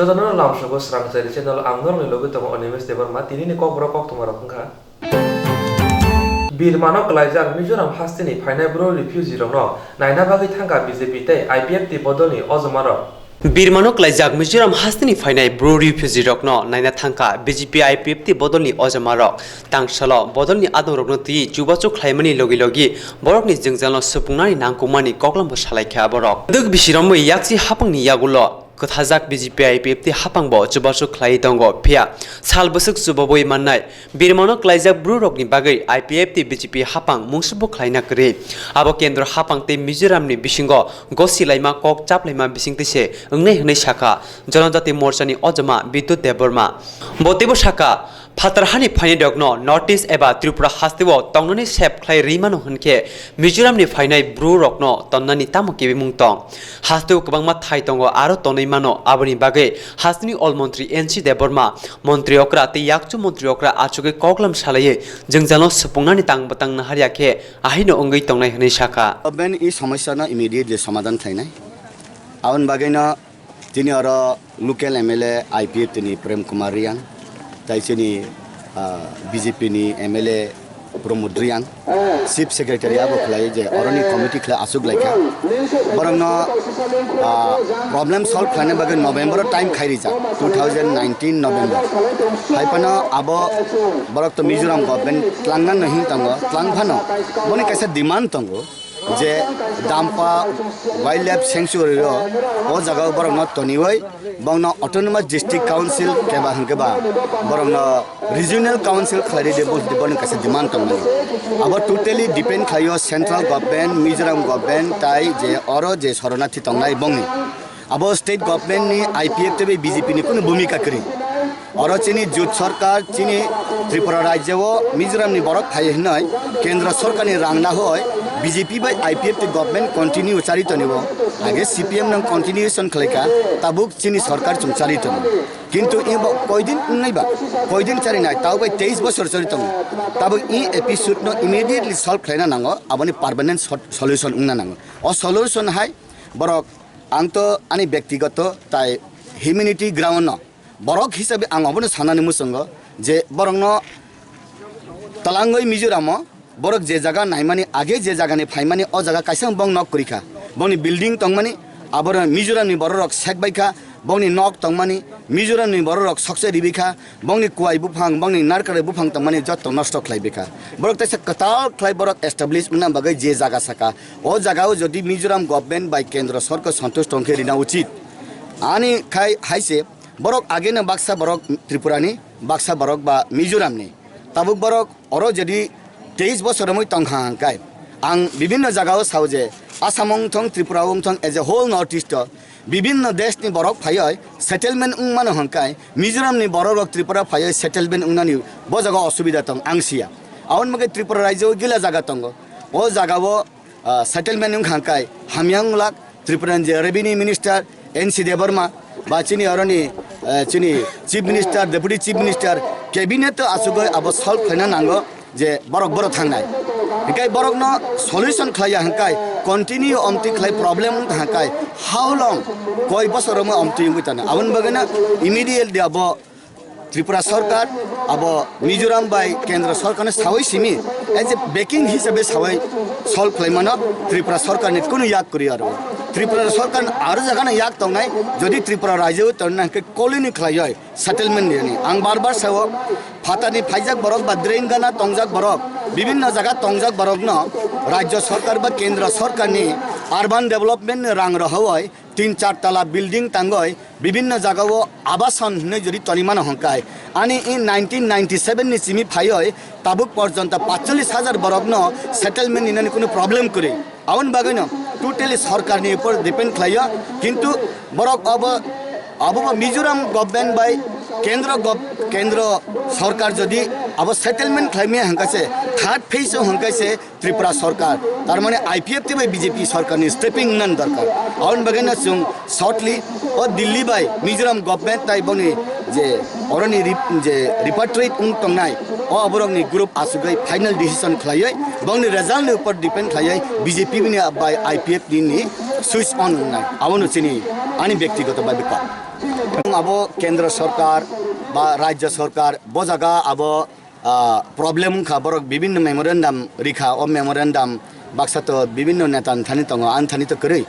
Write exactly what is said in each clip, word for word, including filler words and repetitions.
Jotono lamsogo Srangchari channel, ang norokni logi tongo Animesh Debbarma. Tinini kokborok koktwmarok wngkha. Birmano klaijak Mizoram hasteni phainai bru refugee rokno naina bagwi thangkha B J P tei I P F T bodolni ojomarok. Birmano klaijak Mizoram hasteni phainai bru refugee rokno naina thangkha B J P I P F T bodolni ojomarok. Tangsalo bodolni adongrokno twi chubachu khlaimani logi logi borokni jwngjalno supungnani nangkukmani koklambo salaikha borok. Dwk bisi romwi yaksi hapangni yagulo kwthajak B J P I P F T hapangbo chubachu khlaiwi tongo, phiya sal bwswk chubabwi mannai Birmano klaijak brurokni bagwi I P F T B J P hapang mungsubo khlaina kwrwi. Abo kendro hapang tei Mizoramni bisingo gosi laima kok chaplaima bisingtwi se wngnai hwnwi sakha Janajati Morchani ojoma Bidyut Debbarma. Bo teibo sakha, phatar hani phainairokno North East eba Tripura hasteo tongnani sep khlai rwi mano hwnkhe Mizoramni phainai brurokno tonnani tamo kebimung tong? Hasteo kwbangma thai tongo, aro tonwi mano. Aboni bagwi hasteni ol montri N C Debbarma, montri okra tei yakchu montri okra achugwi koklam salaiwi jwngjalno supungnani tang bwtang naharya khe ahino wngwi tongnai hwnwi sakha. Government i somosya no immediately somadhan khlainai. Aboni bagwi no tini oro local M L A I P F T ni Prem Kumar Reang, tai chini, ah, B J P ni M L A Pramod Reang, Chief Secretary abo khlai je oroni committee khlai aswk laikha. Borokno, ah, problem solve khlaina bagwi November o time khai rijak, two thousand nineteen November. Hai phano abo borok to Mizoram government tlangna no hin tongo, tlang phano boni kaisa demand tongo. Je Dampa Wildlife Sanctuary ro o jaga o borok no toniwi bongno Autonomous District Council keba hwnkhe ba borok no Regional Council khlai ridi, bo hwnkhe borok ni kaisa demand tongmani. Abo totally depend khlaio central government, Mizoram government tai je oro je soronathi tongnai bongni. Abo state government ni I P F tei B J P ni kunu bhumika kwrwi. Oro chini jut sarkar, chini Tripura rajya o Mizoram ni borok phai hwnwi kendra sarkar ni rang nahoi B J P bai I P F T government continue chari toni bo. Age C P M nang continuation khlai kha, tabuk chini sarkar chwng chari tono. Kintu ebo koidin wngnai ba, koidin chari nai, tao bai teis bosor chari tongo. Tabuk e episode no immediately solve khlaina nango, aboni permanent sot-, solution wngna nango. O solution hai borok Ang to ani bektigoto tai humanity ground no borok hisabe ang obono sanani muchungo je borokno twlangwi Mizoramo borok je jaga naimani age je jagani phaimani o jaga kaisa bong nok kwrwi kha, bongni building tongmani, aboro Mizoramni bororok sek bai kha, bongni nok tongmani Mizoramni bororok sokse ribi kha, bongni kuai buphang, bongni narkare buphang tongmani jotto nosto khlai bikha. Borok teisa kwtal khlai borok establish wngna bagwi je jaga saka, o jaga o jodi Mizoram government bai kendro sorkar santush tongkhe rina uchit. Ani khai haise borok ageno baksa borok Tripurani, baksa borok ba Mizoramni. Tabuk borok oro jodi teis bosor romwi tongkha hwnkhe, ang bibinno jaga o sao je Assam wngthong, Tripura wngthong, as a whole North East o bibinno desh ni borok phaioi settlement wng mano hwnkhe, Mizoram ni borok rok Tripura phaioi settlement wngnani bo jaga osubida tong ang siya. Aboni bagwi Tripura rajyo o gila jaga tongo. O jaga o, ah, settlement wngkha hwnkhe hamya wnglak. Tripura ni je revenue minister N C Debbarma ba chini oroni, eh, chini chief minister, deputy chief minister, cabinet o asugoi abo solve khlaina nango. Je borok borok thangnai. Hinkhe borokno solution khlaiya hinkhe continue omtwi khlai problem wngkha hinkhe how long koi bosor romwi omtwi wngwi tano. Aboni bagwino immediately abo Tripura sorkar abo Mizoram bai kendra sorkarno sawi simi as a backing hisabe sawi solve khlaimano Tripura sorkarni kunu yak kwrwi aro. Tripura sorkar aro jagano yak tongnai jodi Tripura rajyo tongna hinkhe kolini khlaioi. Settlement ni, ang bar bar sao, phatani phaijak borok ba drain gana tongjak borok, bibinno jaga tongjak borokno rajyo sorkar ba kendra sorkarni urban development ni rang rohowoi tin char tala building tangoi bibinno jagao abasan hinwi jodi toni mano hwnkhe, ani in nineteen ninety seven ni simi phaioi tabuk porjonto paitsollis hajar borokno settlement ninani kunu problem kwrwi. Aboni bagwino totally sorkarni upor depend khlaio, kintu borok abo, abo bo Mizoram government bai kendro gov-, kendro sorkar jodi abo settlement khlaimaya hwnkhe se third phase o hwnkhe se Tripura sorkar, tar mane I P F T bai B J P sorkarni stepping nan dorkar. Aboni bagwino chwng shortly o Delhi bai Mizoram government tai boni je oroni rep-, je repatriate wng tongnai o aborokni group asugwi final decision khlaiwi bongni result ni upor depend khlaiwi B J P ni bai I P F T ni Switch on wngnai, abono chini ani byaktigoto bhabe kok. Abo kendro sorkar ba rajya sorkar bo jaga abo, ah, problem wngkha, borok bibinno memorandum rikha, o memorandum baksa to bibinno neta ni thani tongo, ani thani to kwrwi.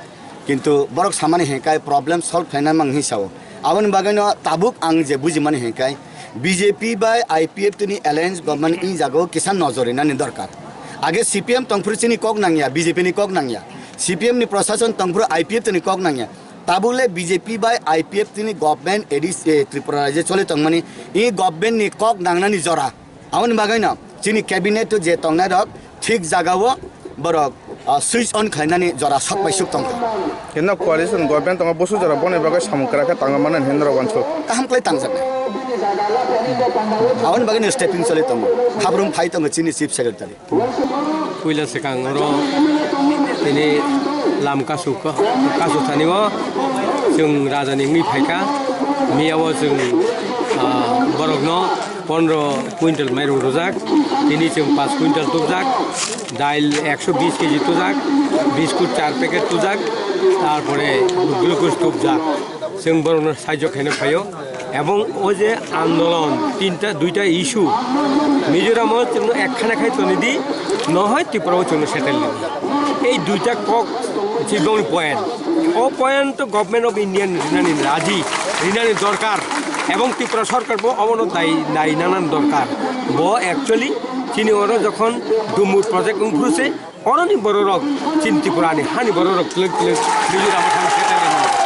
Kintu borok samani hinkai problem solve khlaina mang hinwi sao. Aboni bagwino tabuk ang je bujimani hinkai B J P bai I P F T ni alliance government i jagao kisa nojor rinani dorkar. Age C P M tongphuru chini kok nangya, B J P ni kok nangya. C P M ni prosason tongphuru I P F T ni kok nangya. Tabuk le B J P bai I P F T ni government A D C, eh, Tripura rajyo choli tongmani, i government ni kok nangnani jora. Aboni bagwino chini cabinet o je tongnai rok thik jagao borok, ah, switch on khlainani jora sok bai suk tongkha. Hino coalition government tongo, busu jora boni bagwi samung kwrak khe tangma mano hinwi norok uansuk. Kaham khlai tangjaknai. Aboni bagwino stepping choli tongo. Habrum phai tongo chini chief secretary. Puila swkang oro tini lam kasu, kasu thani o chwng raja ni wngwi phaikha. Miya o chwng, ah, borok no pondro quintal mairung rwjak, tini chwng panch quintal tubjak, dail ekso bis kg tubjak, biskut char packet tubjak, tarpore glucose tubjak. Chwng borokno sahajyo khaina phaio. Ebong o je andolon tinta, duita issue, Mizoram o chwngno ekkhana khai toni di, nohoi Tripura o chwngno settle di. Ei duita kok chibongni point. O point to Government of India ni rinani raji, rinani dorkar. Ebong Tripura sorkar bo obono dai, dai nanani dorkar. Bo actually chini oro jokhon Dumur project wngphuru se, oroni bororok chini Tripura ni hani bororok twlwk twlwk Mizoram o thang settle wngmani.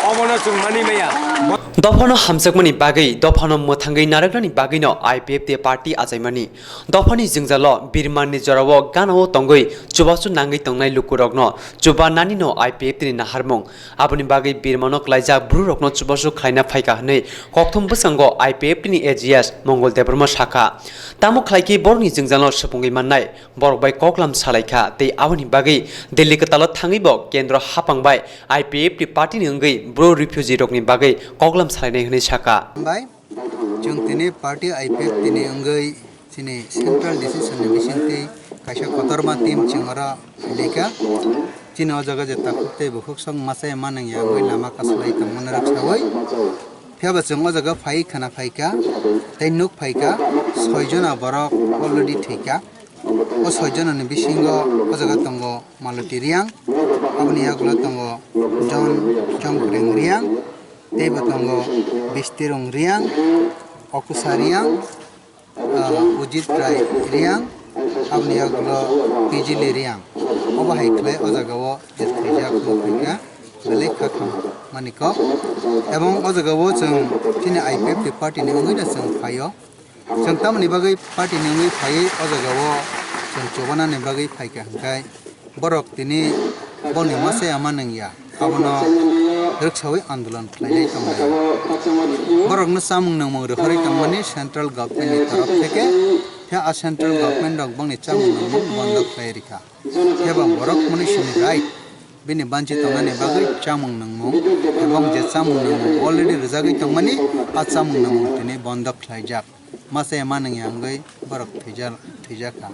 Obono chwng mani maya. Dophano hamjakmani bagwi, dophano mwthangwi narwknani bagwino I P F T party achaimani. Dophani jwngjalo birmanni jorao ganao tongwi chubachu nangwi tongnai lukurokno chubananino I P F T ni naharmung. Aboni bagwi birmano klaijak bwrwirokno chubachu khlaina phaikha hwnwi kokthum bwskango I P F T ni A G S Mongol Debbarma sakha. Tamo khlaikhe borokni jwngjalo swpungwi mannai borok bai koklam salaikha tei aboni bagwi Delhi kwtalo thangwi bo kendro haphang bai I P F T party ni wngwi bru refugee rokni bagwi koklam salainai hwnwi sakha. Bai, chwng tini party I P F T ni wngwi chini central decision ni bisingtwi kaisa kotorma team chwng oro phailika. Chini o jaga je takhuk tei bukhuk sok masa ya manang ya wngwi lama kasalai tongmani rwksawi. Phiya ba chwng o jaga phai khana phaika tei nuk phaika soi jona borok already thwika. O soi jonani bisingo o jaga tongo Maloti Riang, aboni yagulo tongo John Chongpreng Riang, teibo tongo Bistirung Riang, Okusa Riang, ah, Ujit Rai Riang, aboni yagulo Pijili Riang. Obo hai khlai o jagao je thwijak nukphika, belai kha kham mani kok. Ebong o jagao chwng chini I P F T party ni wngwi no chwng phaio. Chwng tamoni bagwi party ni wngwi phaiwi o jagao chwng chubanani bagwi phaikha hwnkhe borok tini boni masa ya manang ya abono rwksawi andolon khlainai tongnai. Borokno chamung nangmung rohorwi tongmani central government ni torof theke, phiya a central government rok bongni chamung nangmung bondo khlai rikha. Phiya ba borok mwnwi sini right, bini banchi tongnani bagwi chamung nangmung, ebong je chamung nangmung already rwjagwi tongmani, a chamung nangmung tini bondo khlaijak. Masa ya manang ya wngwi borok thwijak, thwijakha.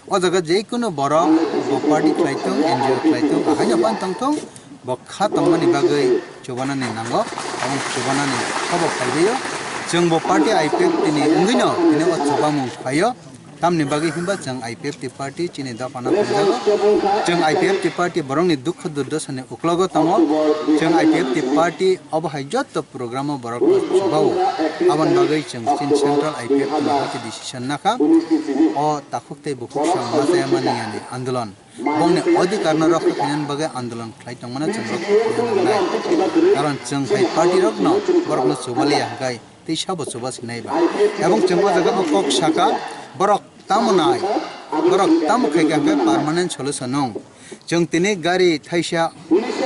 O jaga je kunu borok bo party khlai thung, N G O khlai thung, ahaino phan tong thung, bo kha tongmani bagwi chubanani nango, abo chubanani kobo khlaiwi o. Chwng bo party I P F T ni wngwino tini o chubamung khlaio. Tamni bagwi hinba chwng I P F T party chini dophano hamjago. Chwng I P F T party borokni dukhu durdosa ni uklogo tongo. Chwng I P F T party obo hai jotto program o borokno chubao. Aboni bagwi chwng chini central I P F T ni party decision nakha. O takhuk tei bukhuk samung masa ya manang ya ni andolon. Bongni odhikar no rokha khainani bagwi andolon khlai tongmano chwng rokha khaina nangnai. Karon chwng hai party rokno borokno chubaliya hwnkhe tei sabo chuba sinai ba. Ebong chwng o jaga bo kok saka, borok tamo nai, borok tamo khaikha hwnkhe permanent solution nung. Chwng tini gari thaisa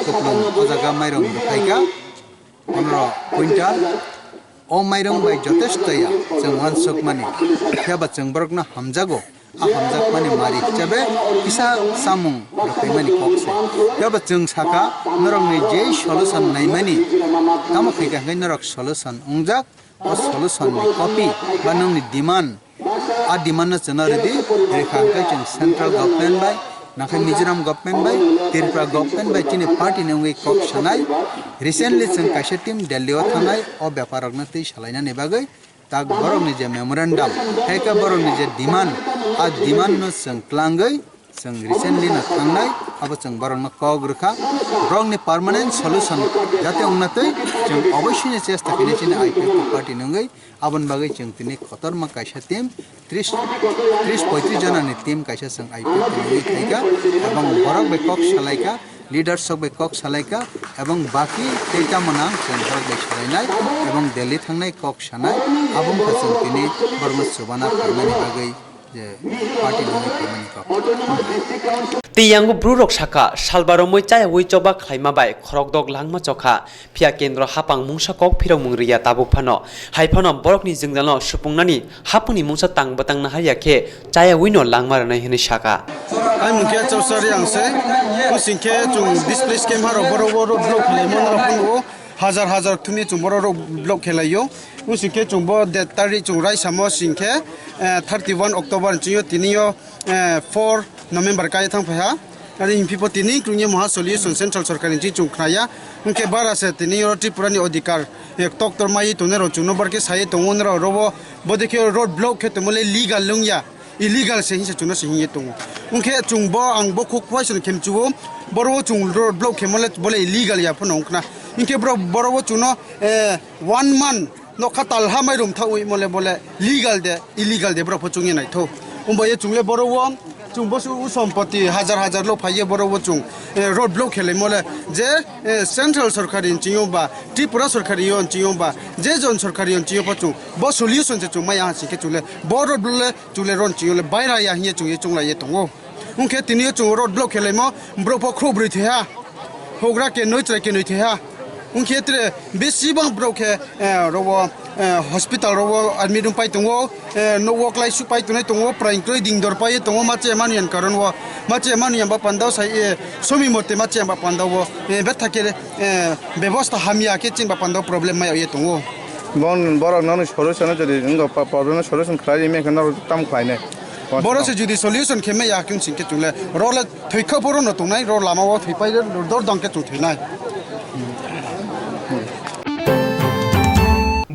kuplung o jaga mairung rwkhaikha, pondro quintal. O mairung bai jotesto ya chwng uansukmani, phiya ba chwng borokno hamjago. A hamjakmani mari hisabe kisa chamung rwphaimani kok se. Phiya ba chwng saka, norokni jei solution naimani, tamo khaikha hwnkhe norok solution wngjak, o solution ni copy ba nongni demand, a demand no chwngno rwdi, rwkha hwnkhe chwng central government bai Nakhai Mizoram government bai, Tripura government bai chini party ni wngwi kok sanai. Recently chwng kaisa team Delhi o thangnai, o bepar rokno twi salainani bagwi tak borokni je memorandum, hai khe borokni je demand, a demand no chwng twlangwi chwng recently no thangnai, abo chwng borokno kok rwkha. Borokni permanent solution jate wngna twi chwng oboisini chesta khainai chini I P F T party ni wngwi. Aboni bagwi chwng tini kotorma kaisa team, tris, tris poitris jonani team kaisa chwng I P F T ni wngwi khaikha, ebong borok bai kok salaikha, leaders rok bai kok salaikha, ebong baki tei tamo nang chwng borok bai salainai, ebong Delhi thangnai kok sanai, abo wngkha chwng tini borokno chubana phaimani bagwi je party ni wngwi phaimani kok. Tei yango bru rok sakha, salba romwi chayawi choba khlaima bai khorokdok langma chokha. Phiya kendro hapang mungsa kok phirokmung rwya tabuk phano. Hai phano borokni jwngjalno supungnani hapungni mungsa tang bwtang naharya khe chayawino langma rwnai hwnwi sakha. Ai mungkhe Chausa Reang se, using khe chwng displaced camp harok borok o road block khlaimano rok phano o hajar hajar thumwi chwng borok road block khlaio. Using khe chwng bo date tarik chwng raisamo sing khe, eh, thirty one October ni chwngyo tini o, eh, four November kaiya thang phaiha. Ani himpipo tini krungya moha solution central sorkar ni chwng khnaya. Hwnkhe bara se tini oro Tripura ni odhikar, eh, tok tor mai tongnai rok chwngno barkhe sai tongo nrok robo bodekhe road block khe tongmole legal lwngya, illegal se hinsa chwngno se hingye tongo. Hwnkhe chwng bo ang bo khuk kuaisano khem chuo, boro o chwng road block khe mole bole illegal ya phano wngkhna. Hwnkhe bro boro o chwngno, eh, one month nokha talha mairum thawi mole bole legal de illegal de borok pho chwngya naitho. Umbai ye chwngle boro o chwng bosu u sompoti hajar hajar lo phaiye boro o chwng, eh, road block khelai mole je, eh, central sorkari nchingyo ba Tripura sorkari yo nchingyo ba je jon sorkari yo nchingyo pho chwng bo solution se chwng maya ha singkhe chwngle bo road block le chwngle ron chwngle baira ya hiye chwngye chwnglai ye tongo. Hwnkhe tini o chwng road block khelaimo borok pho khro bwrwi thaiha. Hogra ke noi chwrai ke noi thaiha. Hwnkhe tre besi bang borok khe, eh, rogo, eh, hospital rogo admit wng pai tongo, eh, nogo klai su pai tongnai tongo, praing kroi ding dor pai tongo, mache manu yan karon o, mache manu yan ba panda o sai, eh, somi mote mache yan ba panda o, eh, betha khe, eh, bebosta hamya khe chin ba panda o problem mai ye tongo. Bon borok noni solution jodi wngkha, problem solution khlai mekhe norok tam khlainai. Borok se jodi solution khe maya khe sing khe chwngle role thwi kha phuru no tongnai, ro lama o thwi pai dor dong khe chwng thwinai.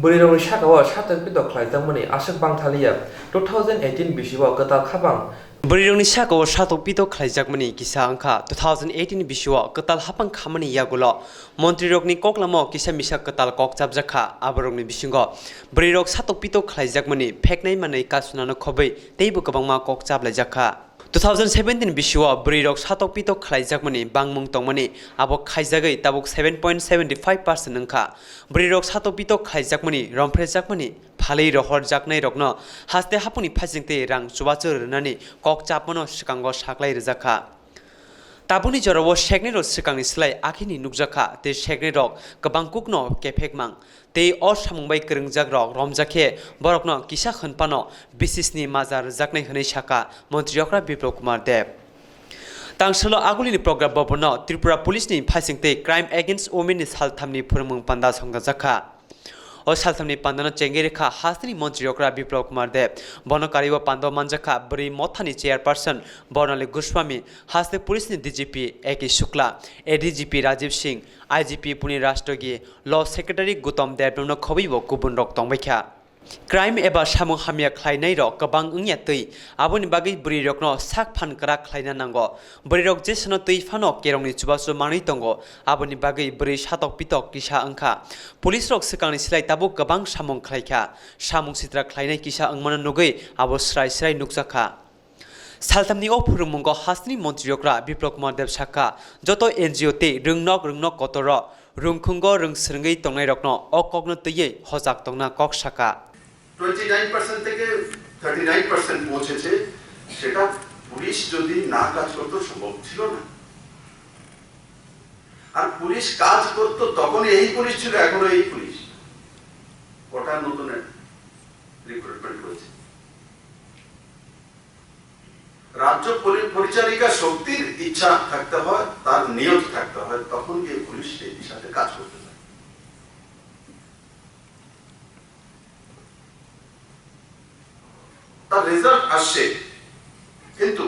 Bwrwi rokni saka o satok pito khlaijakmani aswk bang thaliya. Two thousand eighteen bisio kwtal khapang. Bwrwi rokni saka o satok pito khlaijakmani kisa wngkha two thousand eighteen bisio kwtal hapang khamani yagulo. Montri rokni koklamo kisa misa kwtal kok chapjak kha, aborokni bisingo bwrwi rok satok pito khlaijakmani pheknai manwi kasunano khobwi teibo kwbangma kok chaplaijak kha. Two thousand seventeen bisio bwrwi rok satok pito khlaijakmani bangmung tongmani abo khaijagwi tabuk seven point seventy five percent wngkha. Bwrwi rok satok pito khlaijakmani romphrejakmani phalwi rohorjaknai rokno haste hapungni phaisingtwi rang chubachu rwnani kok chapmano swkango saklai rwjak kha. Tabukni jorao seknai rok swkangni slai akhini nukjak kha, tei seknai rok kwbang kukno kephek mang, tei o samung bai kwrwngjak rok romjak khe borokno kisa hwn phano bisisni maja rwjaknai hwnwi sakha Montri Okra Biplab Kumar Deb. Tangsalo agulini program bhabono Tripura Police ni phaising tei Crime Against Women ni salthamni phwrwngmung panda songdajak kha. O salthamni pandano chengwi rwkha hasteni montri okra Biplab Kumar Deb. Bono karwi o pandao manjakha bwrwi mothani chairperson Bornali Goswami, haste police ni D G P A K Shukla, A D G P Rajiv Singh, I G P Puni Rastogi, Law Secretary Gautam Debbarma no khobwi bo kubun rok tongbaikha. Crime eba samung hamya khlainai rok kwbang wngya twi, aboni bagwi bwrwi rokno sak phan kwrak khlaina nango. Bwrwi rok jesano twi phano kerongni chubachu manwi tongo, aboni bagwi bwrwi satok pitok kisa wngkha. Police rok swkangni slai tabuk kwbang samung khlaikha. Samung sitra khlainai kisa wngmano nugwi abo srai srai nukjakha. Salthamni o phwrwngmungo hasteni montri okra Biplab Kumar Deb sakha, joto N G O tei rwngnok rwngnok kotor rok rwngkhungo rwng swrwngwi tongnairokno o kokno twiwi hojak tongna kok sakha. Twenty nine percent থেকে thirty nine percent পৌঁছেছে, সেটা পুলিশ যদি না কাজ করতো সম্ভব ছিল না। আর পুলিশ কাজ করতো তখনই, এই পুলিশ ছিল, এখনো এই পুলিশ। কটা নতুন রিক্রুটমেন্ট হয়েছে। রাজ্য পরি-, পরিচারিকা শক্তির ইচ্ছা থাকতে হয়, তার নিয়ত থাকতে হয়, তখন গিয়ে পুলিশ সেই দিশাতে কাজ করতে পারে। তার রেজাল্ট আসছে, কিন্তু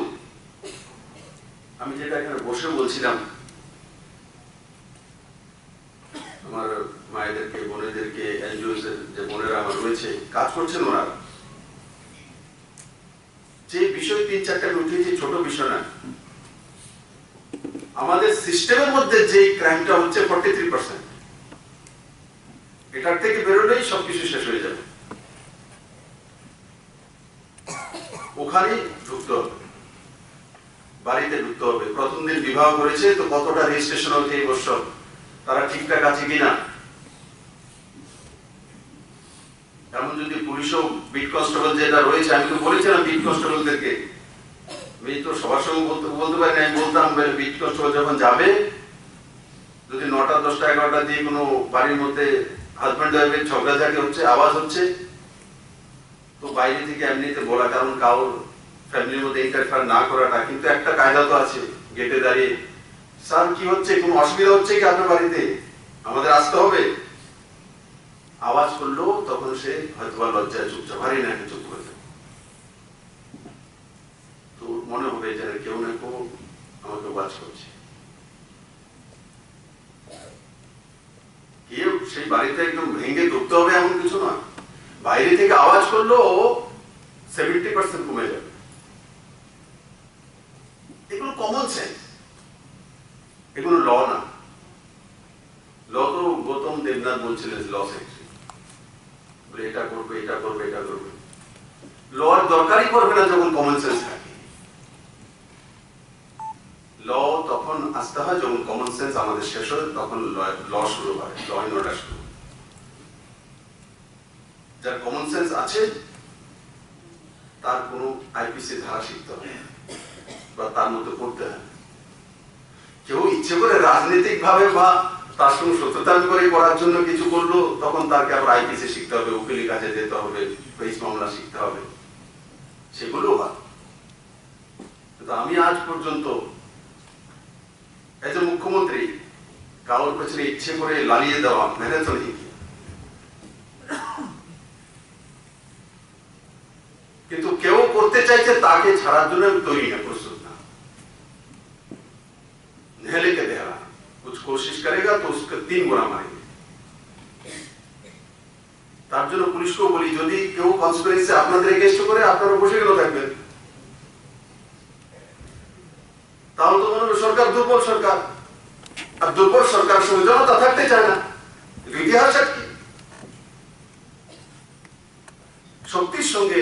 আমি যেটা এখানে বসে বলছিলাম, আমার মায়েদেরকে, বোনেদেরকে, এনজিওস এর যে বোনেরা আমার রয়েছে, কাজ করছেন ওনারা, যে বিষয় তিন চারটা আমি উঠিয়েছি, ছোট বিষয় না। আমাদের সিস্টেমের মধ্যে যে ক্রাইমটা হচ্ছে ফর্টি থ্রি পার্সেন্ট, এটার থেকে বেরোলেই সবকিছু শেষ হয়ে যাবে। ওখানেই ঢুকতে হবে, বাড়িতে ঢুকতে হবে। প্রথম দিন বিবাহ করেছে, তো কতটা রেজিস্ট্রেশন হয়েছে এই বছর, তারা ঠিকঠাক আছে কিনা। এমন যদি পুলিশও, বিট কনস্টেবল যেটা রয়েছে, আমি তো বলেছিলাম বিট কনস্টেবলদেরকে, আমি তো সবার সঙ্গে বলতে, বলতে পারি না, আমি বলতাম, বিট কনস্টেবল যখন যাবে, যদি নটা, দশটা, এগারোটা দিয়ে কোনো বাড়ির মধ্যে হাজব্যান্ড ওয়াইফের ঝগড়াঝাটি হচ্ছে, আওয়াজ হচ্ছে, তো বাইরে থেকে এমনিতে বলা, কারণ কারোর ফ্যামিলির মধ্যে ইন্টারফেয়ার না করাটা, কিন্তু একটা কায়দা তো আছে, গেটে দাঁড়িয়ে, "স্যার, কি হচ্ছে? কোনো অসুবিধা হচ্ছে কি আপনার বাড়িতে? আমাদের আসতে হবে।" আওয়াজ করলো, তখন সে হয়তো বা লজ্জায় চুপচাপ, "আরে না, চুপ করে যাও।" তো মনে হবে যেন কেউ না কেউ আমাকে ওয়াচ করছে। কেউ সেই বাড়িতে একদম ভেঙে ঢুকতে হবে এমন কিছু নয়। বাইরে থেকে আওয়াজ করলেও সেভেন্টি পার্সেন্ট কমে যাবে। এগুলো কমন সেন্স, এগুলো ল না। ল তো গৌতম দেবনাথ বলছিলেন, ল সেক্রেটারি, বলে, "এটা করবে, এটা করবে, এটা করবে।" ল আর দরকারই পড়বে না যখন কমন সেন্স থাকে। ল তখন আসতে হয় যখন কমন সেন্স আমাদের শেষ হয়, তখন ল, ল শুরু হয়, ল অ্যান্ড অর্ডার শুরু হয়। যার কমন সেন্স আছে, তার কোনো আইপিসি ধারা শিখতে হবে বা তার মধ্যে পড়তে হয়। কেউ ইচ্ছে করে রাজনৈতিকভাবে বা তার সঙ্গে শত্রুতা করে করার জন্য কিছু করলো, তখন তাকে আবার আইপিসি শিখতে হবে, উকিলের কাছে যেতে হবে, ফেস মামলা শিখতে হবে, সেগুলো হয়। কিন্তু আমি আজ পর্যন্ত এজ এ মুখ্যমন্ত্রী কারোর পেছনে ইচ্ছে করে লালিয়ে দেওয়া, मैंने तो नहीं किया। কিন্তু কেউ করতে চাইছে, তাকে ছাড়ার জন্য আমি তৈরি না, প্রস্তুত না। नहीं लेके दे रहा, कुछ कोशिश करेगा तो उसके तीन गुना मारेंगे। তার জন্য পুলিশকেও বলি, যদি কেউ কনস্পিরেসি আপনাদের এগেইনস্টে করে, আপনারা বসে কেন থাকবেন? তাহলে তো মনে হবে সরকার দুর্বল সরকার, আর দুর্বল সরকার সঙ্গে জনতা থাকতে চায় না। এটা ইতিহাস আর কি। শক্তির সঙ্গে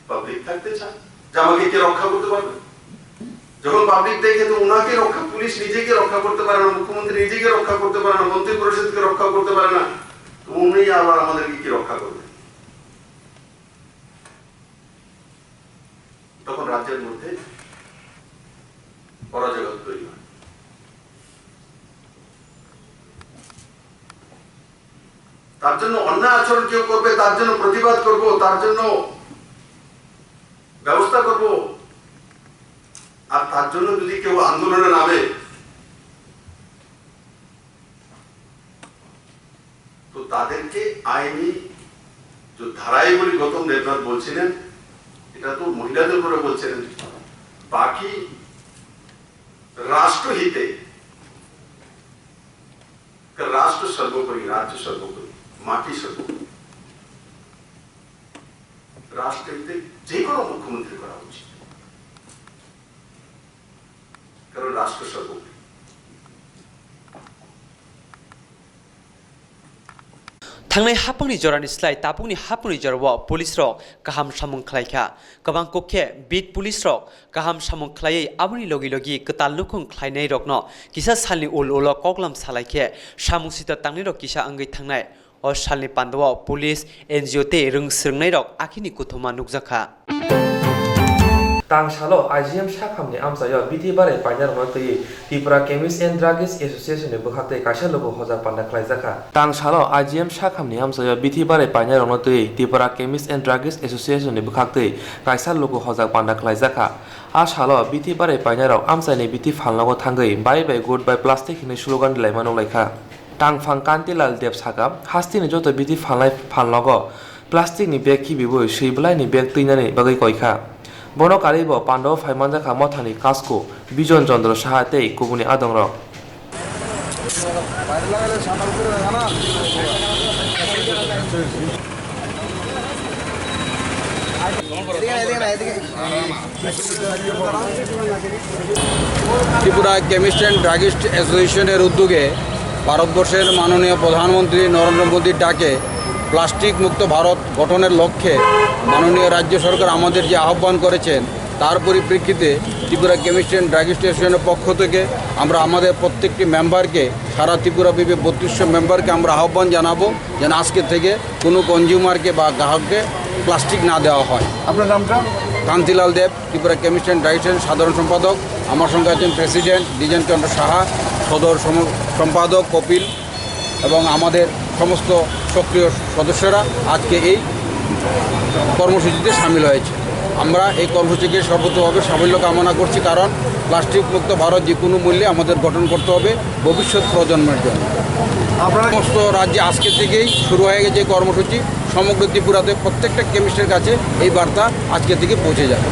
পাবলিক থাকতে চায়, যে আমাকে কে রক্ষা করতে পারবে। যখন পাবলিক দেখে তো ওনাকে রক্ষা, পুলিশ নিজেকে রক্ষা করতে পারে না, মুখ্যমন্ত্রী নিজেকে রক্ষা করতে পারে না, মন্ত্রী পরিষদকে রক্ষা করতে পারে না, তো উনি আবার আমাদেরকে কি রক্ষা করবেন? তখন রাজ্যের মধ্যে অরাজকতা তৈরি হয়। তার জন্য অন্যায় আচরণ কেউ করবে, তার জন্য প্রতিবাদ করব, তার জন্য ব্যবস্থা করব। আর তার জন্য যদি কেউ আন্দোলনে নামে, তো তাদেরকে আইনি যে ধারায় বলে গৌতম দেবনাথ বলছিলেন, এটা তো মহিলাদের উপরে বলছিলেন, বাকি রাষ্ট্রহিতে, রাষ্ট্র সর্বোপরি, রাজ্য সর্বোপরি, মাটি সর্বোপরি, রাষ্ট্রহিতে যে কোনো মুখ্যমন্ত্রী করা উচিত, কারণ রাষ্ট্র সর্বোপরি। Thangnai hapangni jorani slai tabukni hapangni jorao police rok kaham samung khlaikha. Kwbang kok khe beat police rok kaham samung khlaiwi aboni logi logi kwtal nukhung khlainairokno kisa salni ul ulo koklam salaikhe samung sita tangnairok kisa wngwi thangnai. O salni pandao police, N G O tei rwng swrwngnairok akhini kuthuma nukjakha. Tang salo I G M sakhamni amchaio bithi barai painairokno twiwi Tripura Chemist and Druggist Association ni bwkhaktwi kaisa luku hojak panda khlaijakha. Tang salo I G M sakhamni amchaio bithi barai painairokno twiwi Tripura Chemist and Druggist Association ni bwkhaktwi kaisa luku hojak panda khlaijakha. A salo bithi barai painairok amchaini bithi phalnogo thangwi "Bye bye good bye plastic" hinwi slogan rilaima nukhlaikha. Tangphang Kantilal Deb sakha, hasteni joto bithi phalnai phalnogo plastic ni bag khibiwi swi bwlaini bag twinani bagwi koikha. Bono karwibo pandao phai manjakha mothani kasku Bijon Chandra Saha tei kubuni adongrok. Tripura Chemist and Druggist Association-এর উদ্যোগে ভারতবর্ষের মাননীয় প্রধানমন্ত্রী নরেন্দ্র মোদীর ডাকে প্লাস্টিক মুক্ত ভারত গঠনের লক্ষ্যে মাননীয় রাজ্য সরকার আমাদের যে আহ্বান করেছেন, তার পরিপ্রেক্ষিতে ত্রিপুরা কেমিস্ট অ্যান্ড ড্রাগিস্ট অ্যাসোসিয়েশনের পক্ষ থেকে আমরা আমাদের প্রত্যেকটি মেম্বারকে, সারা ত্রিপুরা ব্যাপী বত্রিশশো মেম্বারকে আমরা আহ্বান জানাবো যেন আজকে থেকে কোনো কনজিউমারকে বা গ্রাহককে প্লাস্টিক না দেওয়া হয়। আপনার নামটা? Kantilal Deb, Tripura chemist and druggist association সাধারণ সম্পাদক। আমার সঙ্গে আছেন প্রেসিডেন্ট দ্বিজেন চন্দ্র সাহা, সদর সম-, সম্পাদক কপিল এবং আমাদের সমস্ত সক্রিয় সদস্যরা আজকে এই কর্মসূচিতে সামিল হয়েছে। আমরা এই কর্মসূচিকে সর্বোচ্চভাবে সাফল্য কামনা করছি, কারণ প্লাস্টিক মুক্ত ভারত যে কোনো মূল্যে আমাদের গঠন করতে হবে ভবিষ্যৎ প্রজন্মের জন্য। আপনারা সমস্ত রাজ্যে আজকে থেকেই শুরু হয়ে গেছে এই কর্মসূচি। সমগ্র ত্রিপুরাতে প্রত্যেকটা কেমিস্টের কাছে এই বার্তা আজকে থেকে পৌঁছে যাবে।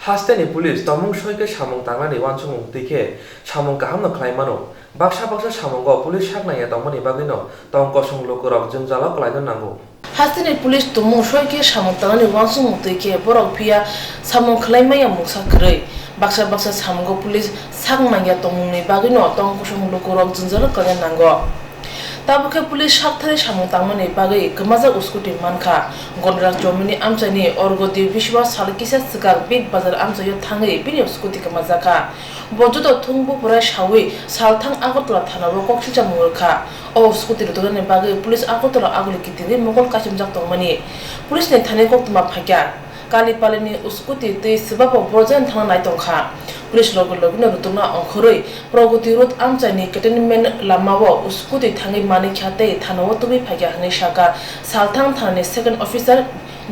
Hasteni police tongmung soi khe samung tangnani uansukmung twi khe samung kaham no khlai mano. Baksa baksa samungo police sak nangya tongmani bagwi no tong kosong lukurok jwngjalo kwlaino nango. Hasteni police tongmung soi khe samung tangnani uansukmung twi khe borok phiya samung khlai maya mungsa kwrwi. Baksa baksa samungo police sak nangya tongmungni bagwi no tong kosong lukurok jwngjalo kwlaino nango. Tabuk khe police sak thani samung tangmani bagwi kwmajak scooty mankha. Gondarak chomini amchaini Orgodi Biswas sal kisa swkang Big Bazar amchaio thangwi bini scooty kwmajakha. Bo joto thung buphuru saui salthang Agartala thanao kok silchamung rwkha. O scooty rwtoknani bagwi police Agartala aguli kitingwi mokol kaichomjak tongmani. Police ni thani koktwma phaikha. Kalipalini scooty twi swbabo borjani thangna nai tongkha. Police logi logino rwtwkna ongkhorwi Pragati Road amchaini cantonment lamao scooty thangwi manikha tei thanao tubui phaikha hwnwi sakha Salthang thanani second officer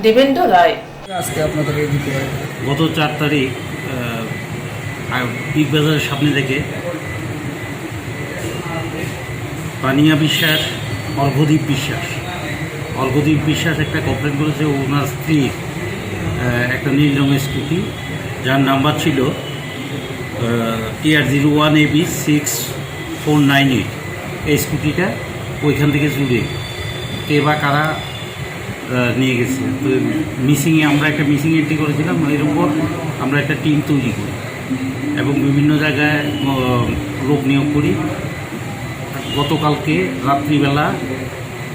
Devendra Rai. আজকে আপনাদের এই বিক্রয়। গত চার তারিখ, আহ, আ-, বিগ বাজারের সামনে থেকে পানিয়া বিশ্বাস, অর্ঘদীপ বিশ্বাস, অর্ঘদীপ বিশ্বাস একটা কমপ্লেন করেছে ওনার স্ত্রীর, আহ, একটা নীল রঙের স্কুটি, যার নাম্বার ছিল, আহ, T R zero one A B six four nine eight। এই স্কুটিটা ওইখান থেকে চুরি, কে বা কারা আহ, নিয়ে গেছে। তো মিসিংয়ে আমরা একটা মিসিং এন্ট্রি করেছিলাম, এর উপর আমরা একটা টিম তৈরি করি এবং বিভিন্ন জায়গায়, আহ, লোক নিয়োগ করি। গতকালকে রাত্রিবেলা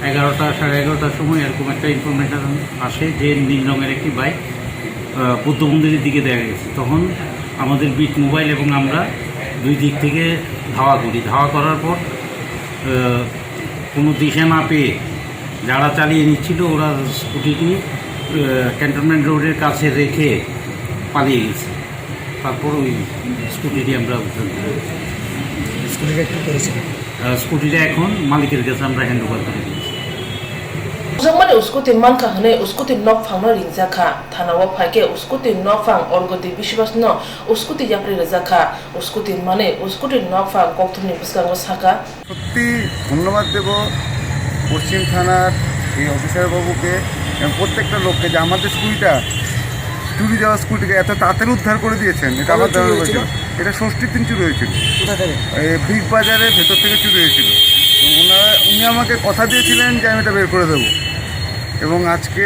এগারোটা, সাড়ে এগারোটার সময় এরকম একটা ইনফরমেশন আসে যে নীল রঙের একটি বাইক, আহ, বুদ্ধ মন্দিরের দিকে দেখা গেছে। তখন আমাদের বিট মোবাইল এবং আমরা দুই দিক থেকে ধাওয়া করি। ধাওয়া করার পর, আহ, কোনো দিশা না পেয়ে যারা চালিয়ে নিচ্ছিল, ওরা স্কুটিটি, আহ, ক্যান্টনমেন্ট রোডের কাছে রেখে পালিয়ে গেছে। তারপর ওই স্কুটিটি আমরা উদ্ধার করি। স্কুটিটা কি করেছিল? আহ, স্কুটিটা এখন মালিকের কাছে আমরা হ্যান্ড ওভার করে দিয়েছি। Bujokmani scooty mankha hwnwi scooty nokphangno ringjakha. Thanao phaikhe scooty nokphang Orgodi Biswas no scooty yapri rwjakha. Scooty manwi scooty nokphang kokthumni bwskango sakha. সত্যি ধন্যবাদ দেব পশ্চিম থানার এই অফিসার বাবুকে এবং প্রত্যেকটা লোককে যে আমাদের স্কুলটা, চুরি যাওয়া স্কুলটাকে এত তাড়াতাড়ি উদ্ধার করে দিয়েছেন। এটা কবে আমার চুরি জানা হয়েছিল? হয়েছিল। এটা ষষ্ঠীর দিন চুরি হয়েছিল। কোথা থেকে? এই বিগ বাজারের ভেতর থেকে চুরি হয়েছিল। তো ওনারা, উনি আমাকে কথা দিয়েছিলেন যে আমি এটা বের করে দেবো, এবং আজকে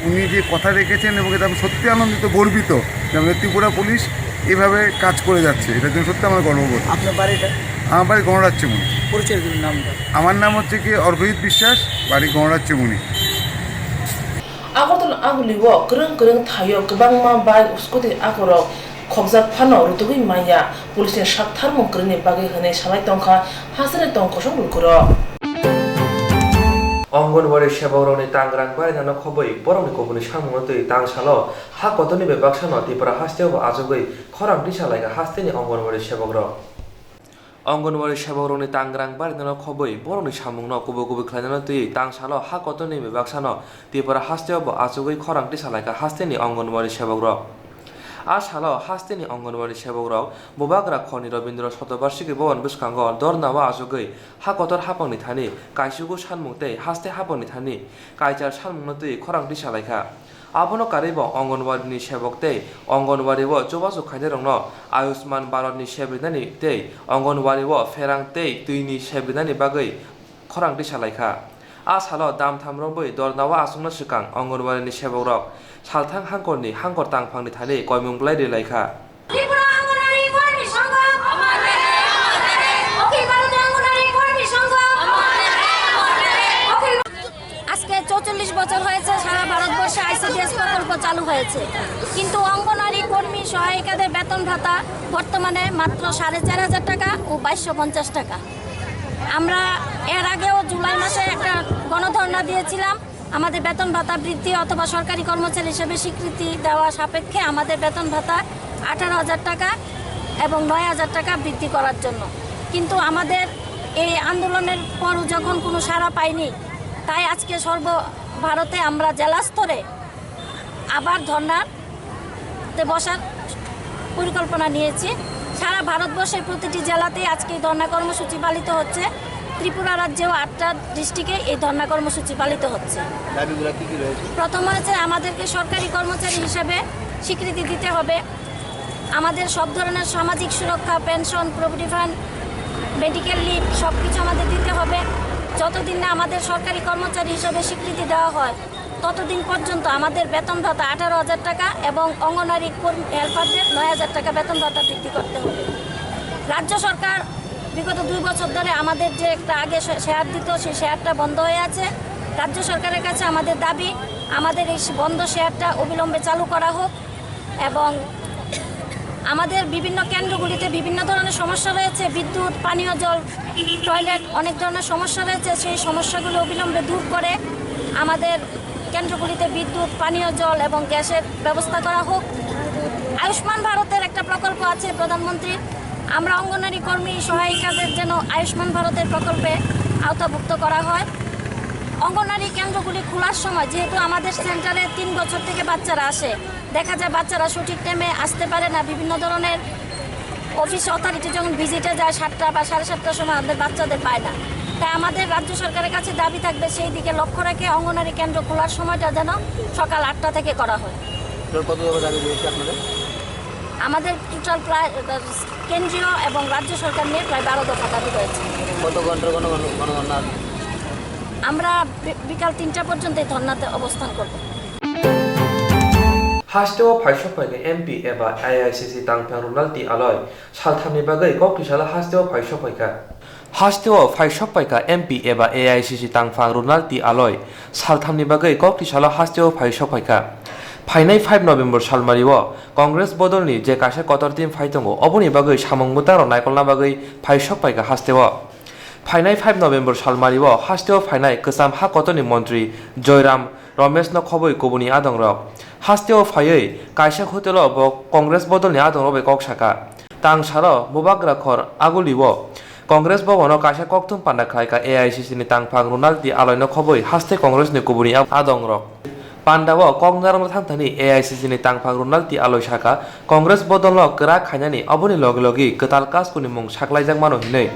উনি যে কথা রেখেছেন এবং এটা আমি সত্যি আনন্দিত, গর্বিত যে আমাদের ত্রিপুরা পুলিশ এভাবে কাজ করে যাচ্ছে। এটার জন্য সত্যি আমার গর্ববোধ। আপনার বাড়িটা? আমার বাড়ি গণরাজ্যমণি। পরিচয় দিন, নামটা। আমার নাম হচ্ছে কি অর্ঘজিৎ বিশ্বাস, বাড়ি গণরাজ্যমণি। Agartala agulio kwrwng kwrwng thaio kwbangma bike scooty akorok khokjak phano rwtugwi manya. Police ni sak tharmung kwrwini bagwi hwnwi salai tongkha hasteni tong kosong lukurok. Anganwadi sebokrokni tangrang barinano khobwi borokni kubuni samungno twi tangsalo ha kotorni bebak sano Tripura hasteo bo achugwi khorang tisa laikha hasteni Anganwadi sebokrok. Anganwadi sebokrokni tangrang barinano khobwi borokni samungno kubui kubui khlainano twi tangsalo ha kotorni bebak sano Tripura hasteo bo achugwi khorang tisa laikha hasteni Anganwadi sebokrok. A salo hasteni Anganwadi sebokrok Bubagra Khorni Rabindra Shatobarshiki Bhavan bwskango dornao achugwi ha kotor haphangni thani kaisugo sanmung tei haste haphangni thani kaichal sanmungno twi khorang tisa laikha. Abono karwibo Anganwadini sebok tei Anganwadiro chubachu khainairokno Ayushman Bharatni sep rinani tei Anganwadiro pherang tei twini sep rinani bagwi khorang tisa laikha. A salo damtham romwi dornao achukna swkang Anganwadini sebokrok salthang hangkorni hangkor tangphangni thani koimung bwlai ri laikha. Tripura অঙ্গনারী কর্মী সংঘ, অখিল ভারতীয় অঙ্গনারী কর্মী সংঘ, অখিল আজকে চৌচল্লিশ বছর হয়েছে সারা ভারতবর্ষে আইসিডিএস প্রকল্প চালু হয়েছে, কিন্তু অঙ্গনারী কর্মী সহায়িকাদের বেতন ভাতা বর্তমানে মাত্র সাড়ে চার হাজার টাকা ও বাইশশো পঞ্চাশ টাকা। আমরা এর আগেও জুলাই মাসে একটা গণধর্ণা দিয়েছিলাম। আমাদের বেতন ভাতা বৃদ্ধি অথবা সরকারি কর্মচারী হিসেবে স্বীকৃতি দেওয়া সাপেক্ষে আমাদের বেতন ভাতা আঠারো হাজার টাকা এবং নয় হাজার টাকা বৃদ্ধি করার জন্য। কিন্তু আমাদের এই আন্দোলনের পরও যখন কোনো সাড়া পাইনি, তাই আজকে সর্ব ভারতে আমরা জেলা স্তরে আবার ধর্নাতে বসার পরিকল্পনা নিয়েছি। সারা ভারতবর্ষের প্রতিটি জেলাতেই আজকে এই ধর্ণা কর্মসূচি পালিত হচ্ছে। ত্রিপুরা রাজ্যেও আটটা ডিস্ট্রিক্টে এই ধর্ণা কর্মসূচি পালিত হচ্ছে। দাবিগুলো কি কি রয়েছে? প্রথম হচ্ছে আমাদেরকে সরকারি কর্মচারী হিসাবে স্বীকৃতি দিতে হবে। আমাদের সব ধরনের সামাজিক সুরক্ষা, pension, provident fund, medical leave সব কিছু আমাদের দিতে হবে। যতদিন না আমাদের সরকারি কর্মচারী হিসাবে স্বীকৃতি দেওয়া হয়, ততদিন পর্যন্ত আমাদের বেতন ভাতা আঠারো হাজার টাকা এবং অঙ্গনারী কর্মী হেল্পারদের নয় হাজার টাকা বেতন ভাতা বৃদ্ধি করতে হবে। রাজ্য সরকার বিগত দুই বছর ধরে আমাদের যে একটা আগে শে-, শেয়ার দিত, সেই শেয়ারটা বন্ধ হয়ে আছে। রাজ্য সরকারের কাছে আমাদের দাবি, আমাদের এই বন্ধ শেয়ারটা অবিলম্বে চালু করা হোক। এবং আমাদের বিভিন্ন কেন্দ্রগুলিতে বিভিন্ন ধরনের সমস্যা রয়েছে, বিদ্যুৎ, পানীয় জল, টয়লেট, অনেক ধরনের সমস্যা রয়েছে। সেই সমস্যাগুলো অবিলম্বে দূর করে আমাদের কেন্দ্রগুলিতে বিদ্যুৎ, পানীয় জল এবং গ্যাসের ব্যবস্থা করা হোক। আয়ুষ্মান ভারতের একটা প্রকল্প আছে প্রধানমন্ত্রীর, আমরা অঙ্গনারী কর্মী সহায়িকাদের যেন আয়ুষ্মান ভারতের প্রকল্পে আওতাভুক্ত করা হয়। অঙ্গনারী কেন্দ্রগুলি খোলার সময়, যেহেতু আমাদের সেন্টারে তিন বছর থেকে বাচ্চারা আসে, দেখা যায় বাচ্চারা সঠিক টাইমে আসতে পারে না, বিভিন্ন ধরনের অফিস অথরিটি যখন ভিজিটে যায় সাতটা বা সাড়ে সাতটার সময়, আমাদের বাচ্চাদের পায় না। তাই আমাদের রাজ্য সরকারের কাছে দাবি থাকবে সেই দিকে লক্ষ্য রেখে অঙ্গনারী কেন্দ্র খোলার সময়টা যেন সকাল আটটা থেকে করা হয়। টোটাল কত দফা দাবি রয়েছে আপনাদের? আমাদের টোটাল প্রায়, আহ, কেন্দ্রীয় এবং রাজ্য সরকার নিয়ে প্রায় বারো দফা দাবি রয়েছে। কত ঘন্টার গণ-, গণ-, গণধর্ণা আছে? আমরা বি-, বিকাল তিনটা পর্যন্ত এই ধর্নাতে অবস্থান করব। Hasteo phaisok phaikha M P eba A I C C tangphang Ronald T Aloi salthamni bagwi kok tisalo hasteo phaisok phaikha. Hasteo phaisok phaikha M P eba A I C C tangphang Ronald T Aloi salthamni bagwi kok tisalo hasteo phaisok phaikha. Phainai five November salmario Congress bodolni je kaisa kotor team phai tongo, oboni bagwi samung mwtangrok naikolna bagwi phaisok phaikha hasteo. Phainai five November salmario hasteo phainai kwcham ha kotorni montri Joyram Romeshno khobwi kubuni adongrok. Hasteo phaiwi kaisa hotelo bo Congress bodolni adongrok bai kok saka. Tang salo Bubagra Khor Agulio Congress bhabono kaisa kokthum panda khlaikha A I C C ni tangphang Ronald T Aloino khobwi haste Congress ni kubuni adongrok. Pandao kok narwkna thangthani A I C C ni tangphang Ronald T Aloi saka, Congress bodolno kwrak khainani oboni logi logi kwtal kasku ni mung saklaijak mano hinwi.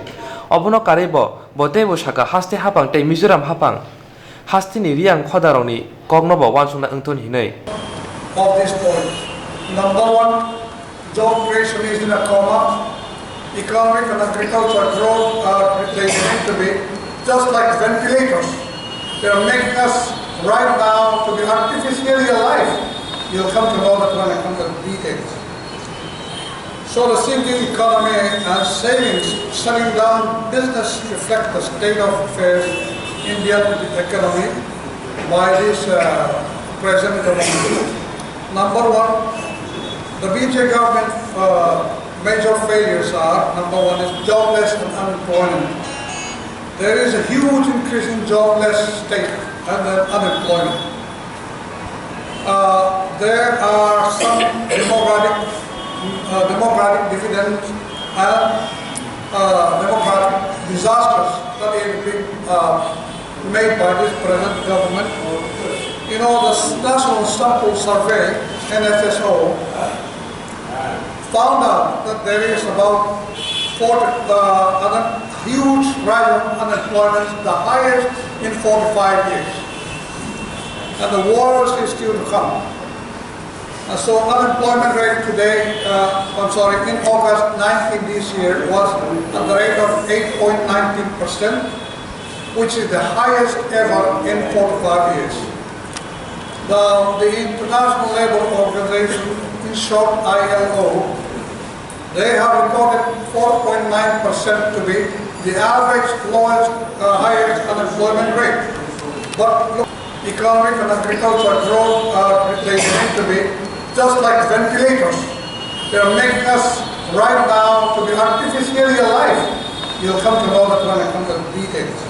Obono karwi bo, bo teibo saka haste haphang tei Mizoram haphang. Hasteni riyang khodarokni kokno bo uansukna wngthun hinwi. Of this point. Number one, job creation is in a coma. Economic and agriculture growth are, they need to be just like ventilators. They are making us right now to be artificially alive. You'll come to know that when I come to details. So the sinking economy and savings, shutting down business reflect the state of affairs in the economy by this, uh, present government. Number one, the B J government, uh, major failures are, number one is jobless and unemployment. There is a huge increase in jobless state and then unemployment. Uh, there are some democratic, uh, democratic dividends and, uh, democratic disasters that have been, uh, made by this present government. You know, the s-, National Sample Survey, N S S O, Found out that there is about forty, uh, an huge rise of unemployment, the highest in forty-five years. And the worst is still to come. And so unemployment rate today, uh, I'm sorry, in August nineteen this year was at the rate of eight point nineteen percent, which is the highest ever in forty-five years. Now, the International Labour Organization, in short I L O, they have recorded four point nine percent to be the average lowest, uh, highest unemployment rate. But look, economic and agriculture growth are, they need to be just like ventilators. They are making us right now to be artificially alive. You'll come to know that when I come to the details.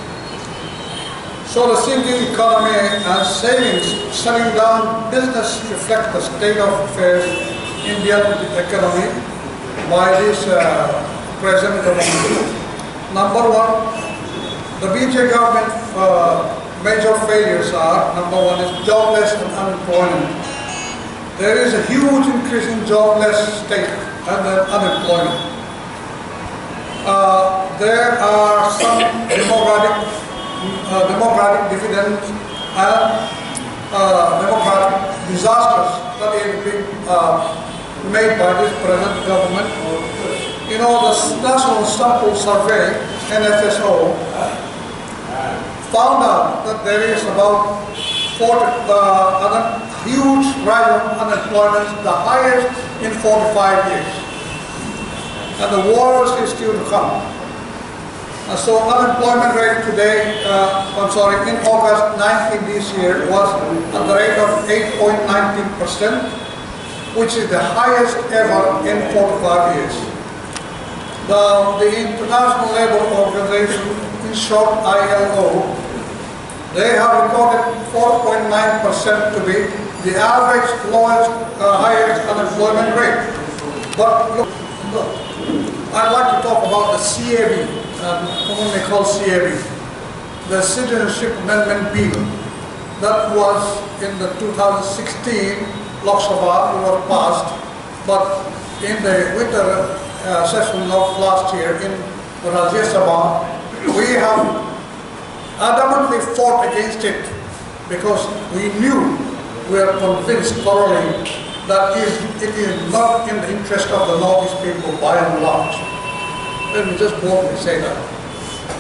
So the sinking economy and savings shutting down business reflect the state of affairs in Indian economy by this, uh, present government. Number one, the B J P government, uh, major failures are, number one is jobless and unemployment. There is a huge increase in jobless state and then unemployment. Uh, there are some democratic, uh, democratic dividends and, uh, democratic disasters that have been, uh, made by this present government. You know, the s-, National Sample Survey, N S S O, found out that there is about forty, uh, an huge rise of unemployment, the highest in forty-five years. And the worst is still to come. And so unemployment rate today, uh, I'm sorry, in August nineteen this year was at the rate of eight point nineteen percent, which is the highest ever in forty-five years. Now, the International Labour Organization, in short I L O, they have recorded four point nine percent to be the average lowest, uh, highest unemployment rate. But look, look, I'd like to talk about the C A B, um, commonly called C A B, the Citizenship Amendment Bill, that was in the two thousand sixteen Lok Sabha, it was passed, but in the winter, uh, session of last year in Rajya Sabha, we have adamantly fought against it because we knew, we are convinced thoroughly that is, it is not in the interest of the Northeast people by and large. Let me just boldly say that.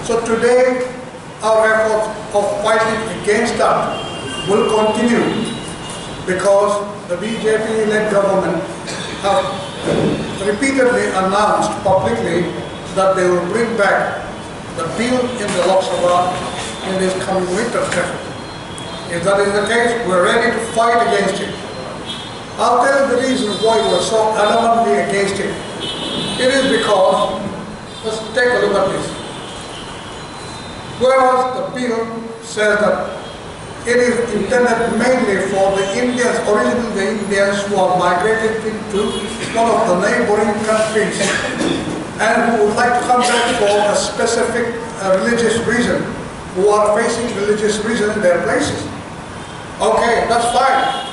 So today, our efforts of fighting against that will continue because the B J P-led government have repeatedly announced publicly that they will bring back the bill in the Lok Sabha in this coming winter session. If that is the case, we're ready to fight against it. I'll tell you the reason why we're so adamantly against it. It is because, let's take a look at this. Whereas the bill says that it is intended mainly for the Indians, originally the Indians who are migrated into one of the neighboring countries and who would like to come back for a specific, uh, religious reason, who are facing religious reason in their places. Okay, that's fine.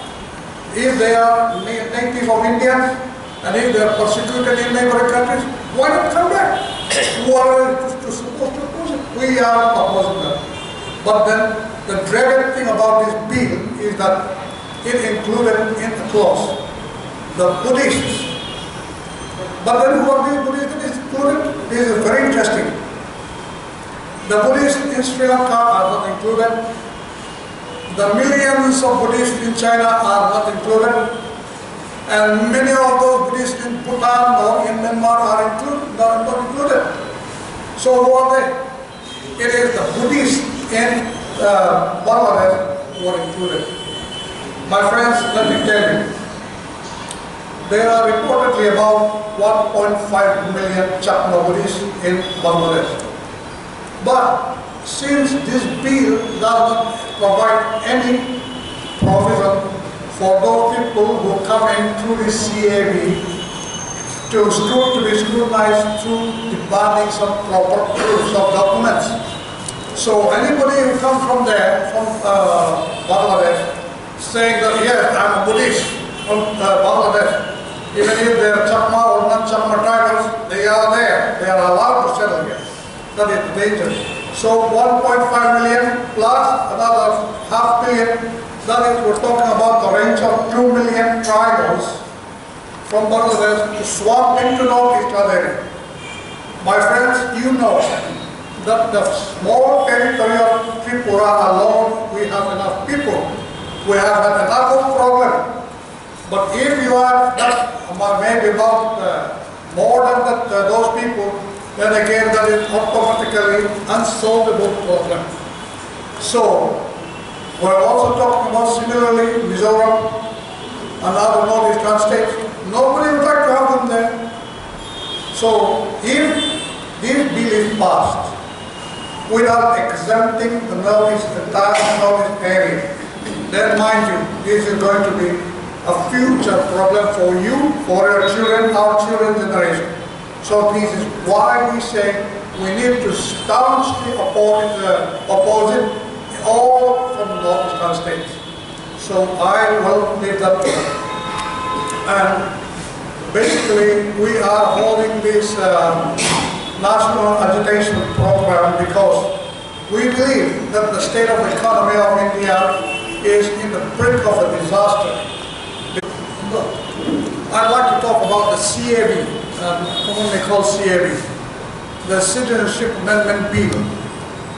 If they are na-, native of Indians and if they are persecuted in neighboring countries, why not come back? Who are we to, to supposed to oppose it? We are opposing them. But then the dreaded thing about this bill is that it included in the clause the Buddhists. But then who are these Buddhists that is included? This is very interesting. The Buddhists in Sri Lanka are not included. The millions of Buddhists in China are not included. And many of those Buddhists in Bhutan or in Myanmar are included, not, not included. So who are they? It is the Buddhists in, uh, Bangladesh who are included. My friends, let me tell you, there are reportedly about one point five million Chakma Buddhists in Bangladesh. But since this bill does not provide any provision for those people who come in through the C A B to scrut-, to be scrutinized through demanding some proper proofs of documents. So anybody who comes from there, from, uh, Bangladesh, saying that, "Yes, I'm a Buddhist from, uh, Bangladesh," even if they are Chakma or That is the danger. So one point five million plus another half million, that is, we're talking about the range of two million tribals from Bangladesh to swamp into Northeast Azadi. My friends, you know that the small territory of Tripura alone, we have enough people. We have had enough of problem. But if you are that, maybe about, uh, more than that, uh, those people, then again that is automatically unsolvable problem. So, we're also talking about similarly Mizoram and other northeastern states. Nobody would like to have them there. So, if this bill is passed without exempting the northeast, entire northeast area, then mind you, this is going to be a future problem for you, for your children, our children generation. So this is why we say we need to staunchly oppose, uh, oppose it all from the northeastern states. So I will leave that. And basically, we are holding this, uh, national agitation program because we believe that the state of economy of India is in the brink of a disaster. I'd like to talk about the C A B, um, commonly called C A B, the Citizenship Amendment Bill,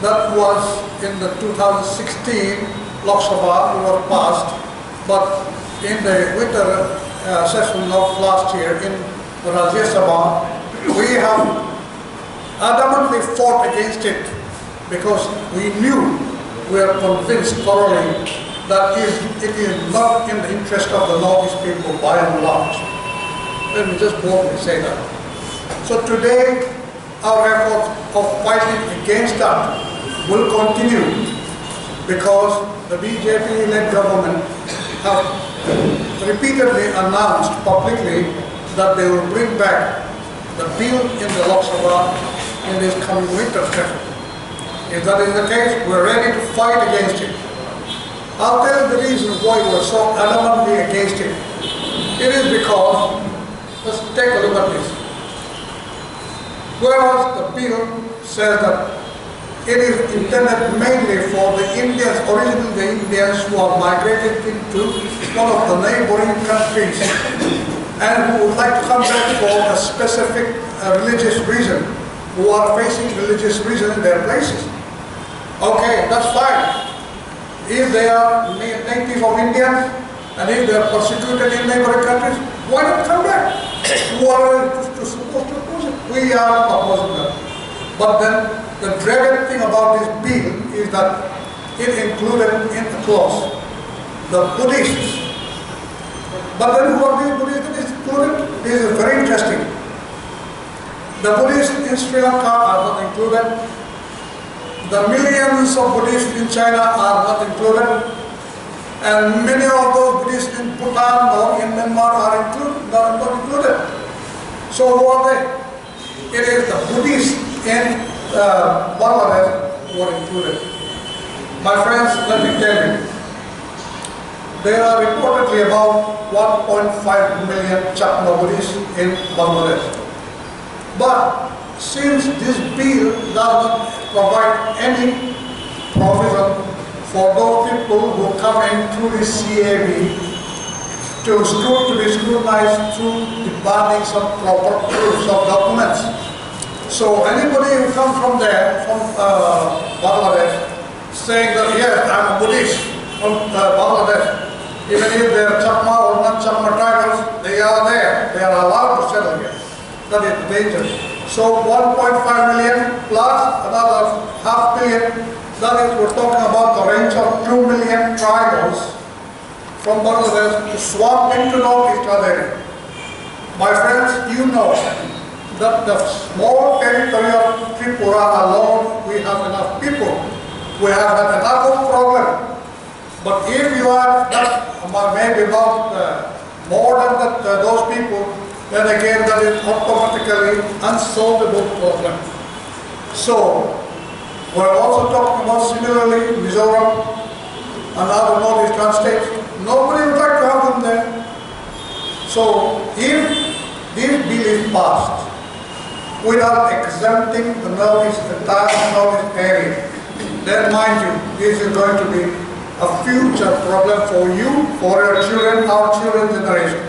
that was in the two thousand sixteen Lok Sabha, it was passed, but in the winter, uh, session of last year in the Rajya Sabha, we have adamantly fought against it because we knew, we are convinced thoroughly that is, it is not in the interest of the Northeast people by and large. Let me just boldly say that. So today, our efforts of fighting against that will continue because the B J P-led government have repeatedly announced publicly that they will bring back the bill in the Lok Sabha in this coming winter session. If that is the case, we're ready to fight against it. I'll tell you the reason why we're so adamantly against it. It is because, let's take a look at this. Whereas the bill says that it is intended mainly for the Indians, originally the Indians who are migrated into one of the neighboring countries and who would like to come back for a specific, uh, religious reason, who are facing religious reason in their places. Okay, that's fine. If they are na-, native of Indians and if they are persecuted in neighboring countries, why not come back? Who are we to, to suppose to oppose it? We are opposing that. But then the dreaded thing about this bill is that it included in the clause the Buddhists. But then who are these Buddhists that is included? This is very interesting. The Buddhists in Sri Lanka are not included. The millions of Buddhists in China are not included. And many of those Buddhists in Bhutan or in Myanmar are included, not, not included. So who are they? It is the Buddhists in, uh, Bangladesh who are included. My friends, let me tell you, there are reportedly about one point five million Chakma Buddhists in Bangladesh. But since this bill does not provide any provision for those people who come in through the C A B to scrut-, to be scrutinized through demanding some proper proofs of documents. So anybody who comes from there, from, uh, Bangladesh, saying that, "Yes, I'm a Buddhist from, uh, Bangladesh," even if they are Chakma or non-Chakma tribals, they are there. They are allowed to settle here. That is the danger. So one point five million plus another half million, that is, we're talking about the range of two million tribals from Bangladesh to swamp into Northeast Azadi. My friends, you know that the small territory of Tripura alone, we have enough people. We have had enough of problem. But if you are that, maybe about, uh, more than that, uh, those people, then again that is automatically unsolvable problem. So, we're also talking about similarly Mizoram and other northeastern states. Nobody would like to have them there. So, if this bill is passed, without exempting the Northeast, entire Northeast area, then mind you, this is going to be a future problem for you, for your children, our children generation.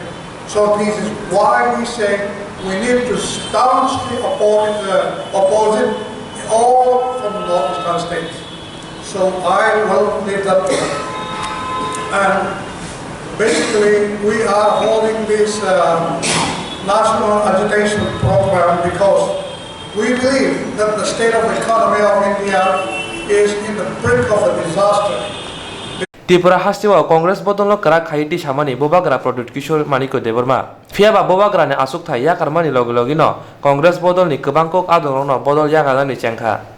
So this is why we say we need to staunchly oppose, uh, oppose it all from the Northeastern states. So I will leave that to them. And basically, we are holding this uh, national agitation program because we believe that the state of economy of India is in the brink of a disaster. Tripura hasteo Congress bodolno kwrak khaiwi tisamani Bubagra Pradyut Kishore Manikya Debbarma. Phiyaba Bubagrani achukthai yakarmani logi logino Congress bodolni kwbang kok adongrokno bodol yakarnani chengkha.